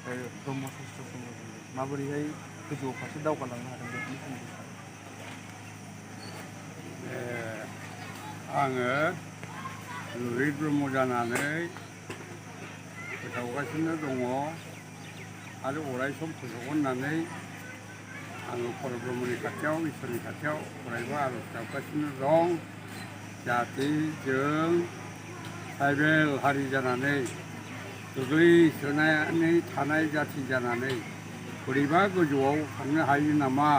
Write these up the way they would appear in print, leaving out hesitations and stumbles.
ब्रह्म साइस्थ समाजजों माबोरैहाय गोजौ फारसे दावगालांनो हादों बेफोरनि सोमोन्दै आङो लुरि ब्रह्म जानानै फोसावगासिनो दङ आरो अराय सम फोसावगोन होननानै आङो परब्रह्मनि खाथियाव इसोरनि खाथियाव अरायबो आर'ज गाबगासिनो दं जाहाथे जों ट्राइबेल हारि जानानै गोग्लैसोनानै थानाय जाथि जानानै बोरैबा गोजौआव थांनो हायो नामा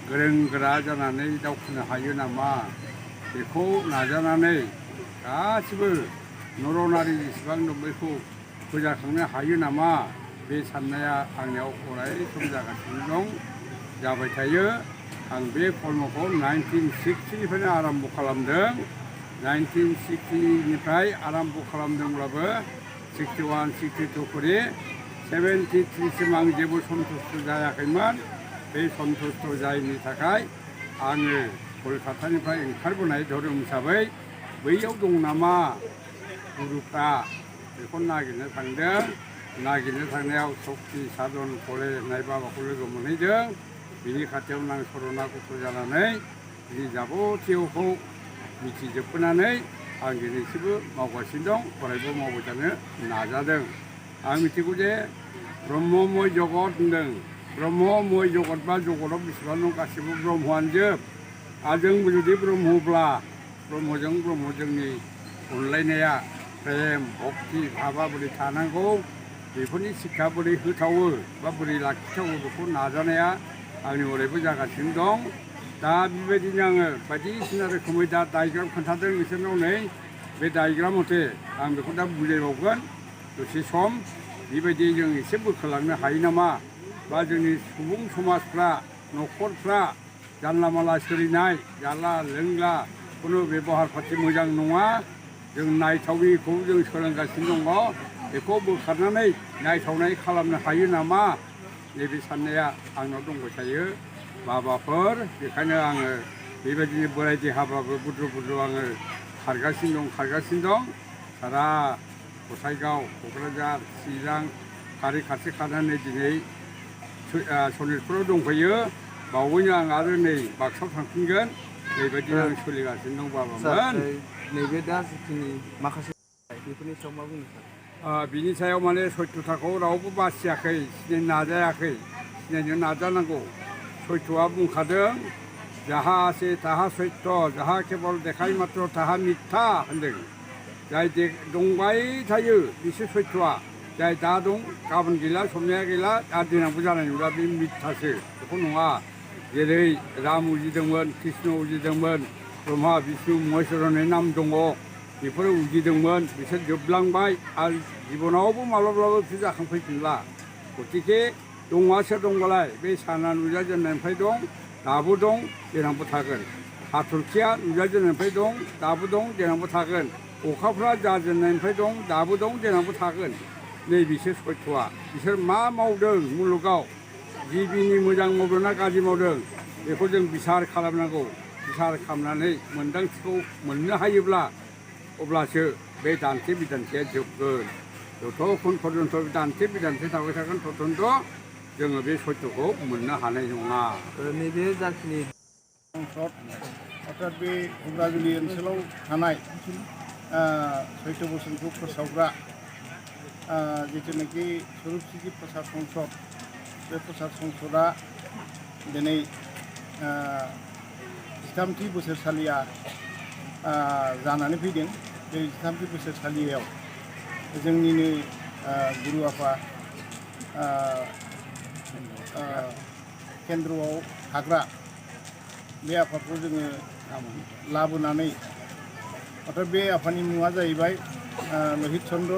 गोरों गोरा जानानै दावखोनो हायो नामा बेखौ नाजानानै गासिबो नरनारि जेसेबां दं बेखौ फोजाखांनो हायो नामा बे साननाया आंनियाव अराय सम जागासिनो दं जाबाय थायो आं बे कर्मखौ 1960निफ्रायनो आराम्भ खालामदों 1960निफ्राय आराम्भ खालामदोंब्लाबो 61, 62 खरि 73सिम आं जेबो सन्तुष्ट जायाखैमोन बे सन्तुष्ट जायैनि थाखाय आङो कलकातानिफ्राय ओंखारबोनाय धोरोम हिसाबै बैयाव दं नामा गुरुफ्रा बेखौ नागिरनो थांदों नागिरनो थांनायाव सक्ति साधन कले होननाय बाबाखौ लोगो मोनहैदों बिनि खाथियावनो आं सरनागत जानानै बिनि जाबथियखौ मिथिजोबनानै आं दिनैसिमबो मावगासिनो दं अरायबो मावबाय थानो नाजादों आं मिथिगौ जे ब्रह्ममय जगत होनदों ब्रह्ममय जगत बा जगताव बेसेबां दं गासिबो ब्रह्मआनो जोब आरो जों जुदि ब्रह्मब्ला ब्रह्मजों ब्रह्म जोंनि अनलायनाया प्रेम भक्ति भाबा बोरै थानांगौ बेफोरनि शिक्षा बोरै होथावो बा बोरै लाखिथावो बेखौ नाजानाया आंनि अरायबो जागासिनो दं दा बेबायदिनो आङो बायदिसिना रोखोमै दा डायग्राम खोन्थादों बिसोरनाव नै बे डायग्राम मथे आं बेखौ दा बुजायबावगोन दसे सम बेबायदि जों एसे बोखोलांनो हायो नामा बा जोंनि सुबुं समाजफ्रा न'खरफ्रा जानला मानला सोलिनाय जाला लोंला खुनु बेबहार फाथि मोजां नङा जों नायथावैखौ जों सोलोंगासिनो दङ बेखौ बोखारनानै नायथावनाय खालामनो हायो नामा नैबे साननाया आंनाव दंबाय थायो बाबाफोर बेखायनो आङो बेबायदिनो बोराय देहाब्लाबो बुद्रु बुद्रु आङो खारगासिनो दं सारा गसाइगाव क'क्राझार चिरां खारसे खारनानै दिनै सनितपुराव दंफैयो बावैनो आं आरो नै बाक्सायाव थांफिनगोन बेबायदिनो आं सोलिगासिनो दं बाबामोन नैबे दा जिखिनि माखासे बेफोरनि सायाव मा बुंनो सानो बिनि सायाव माने सत्यथाखौ रावबो बासियाखै सिनायनो नाजायाखै सिनायनो नाजानांगौ सत्यआ बुंखादों जाहा आसे ताहा सत्य जाहा केबल देखाय मात्र ताहा मिथ्या होनदों जाय दंबाय थायो बिसोर सत्यआ जाय दा दं गाबोन गैला समनिया गैला आरो देनांबो जानाय नंला बे मिथ्यासो बेखौ नङा जेरै राम उजिदोंमोन कृष्ण उजिदोंमोन ब्रह्मा बिष्णु महेश्वरनि नाम दङ बेफोरो उजिदोंमोन बिसोर जोबलांबाय आरो जिबनावबो माब्लाबाबो बिसोर जाखांफैफिनला गतिके दङासो दंबालाय बे साना नुजाजेननायनिफ्राय दं दाबो दं देनांबो थागोन हाथरखिया नुजाजेननायनिफ्राय दं दाबो दं देनांबो थागोन अखाफ्रा जाजेननायनिफ्राय दं दाबो दं देनांबो थागोन नै बिसोर सत्यआ बिसोर मा मावदों मुलुगाव गिबिनि मोजां मावदों ना गाज्रि मावदों बेखौ जों बिसार खालामनांगौ बिसार खालामनानै मोन्दांथिखौ मोननो हायोब्ला अब्लासो बे दान्थे बिदान्थेया जोबगोन जतक्षण पर्यन्त दान्थे बिदान्थे थाबाय थागोन ततन्त जोङो बे सत्यखौ मोननो हानाय नङा नैबे जाखिनि संसद अर्थात बे हुग्राजुलि ओनसोलाव थानाय सैत्य बोसोनखौ फोसावग्रा जिथुनाखि स्वरुप सिद्धि प्रसाद संसद बे प्रसाद संसदआ दिनै 13थि बोसोरसालिया जानानै फैदों बे 13थि बोसोरसालियाव जोंनिनो गुरु आफा केन्द्रआव थाग्रा बे आफाखौ जोङो लाबोनानै अर्थात बे आफानि मुङा जाहैबाय लहित चन्द्र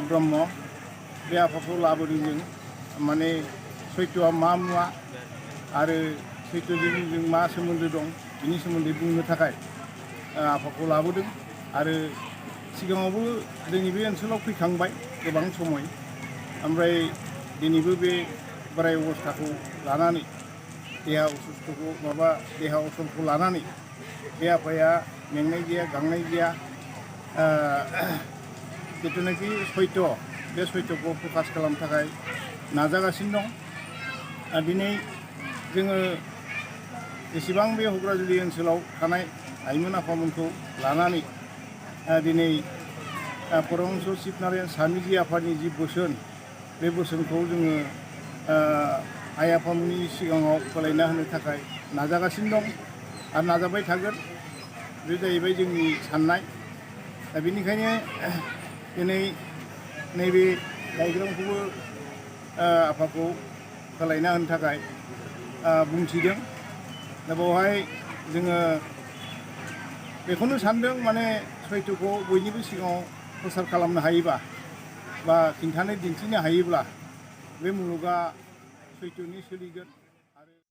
ब्रह्म बे आफाखौ लाबोदों जों माने सत्यआ मा मुवा आरो सत्यजों जों मा सोमोन्दो दं बिनि सोमोन्दै बुंनो थाखाय आफाखौ लाबोदों आरो सिगाङावबो जोंनि बे ओनसोलाव फैखांबाय गोबां समय ओमफ्राय दिनैबो बे बोराय अबस्थाखौ लानानै देहा असुस्थ'खौ देहा असलखौ लानानै बे आफाया मेंनाय गैया गांनाय गैया जिथुनाखि सत्य बे सैथोखौ प्रकाश खालामनो थाखाय नाजागासिनो दं। दिनै जोङो जेसेबां बे क'क्राझार ओनसोलाव थानाय आइमोन आफामोनखौ लानानै दिनै परमहंस शिब नारायण स्वामीजी आफानि जि बोसोन बे बोसोनखौ जोङो आइ आफामोननि सिगाङाव फोलायना होनो थाखाय नाजागासिनो दं आरो नाजाबाय थागोन। बे जाहैबाय जोंनि साननाय। दा बेनिखायनो दिनै नैबे डायग्रामखौबो आफाखौ फोलायना होनो थाखाय बुंथिदों। दा बेवहाय जोङो बेखौनो सानदों माने सैथोखौ बयनिबो सिगाङाव प्रसार खालामनो हायोबा बा खिन्थानो दिन्थिनो हायोब्ला बे मुलुगा सैथोनि सोलिगोन।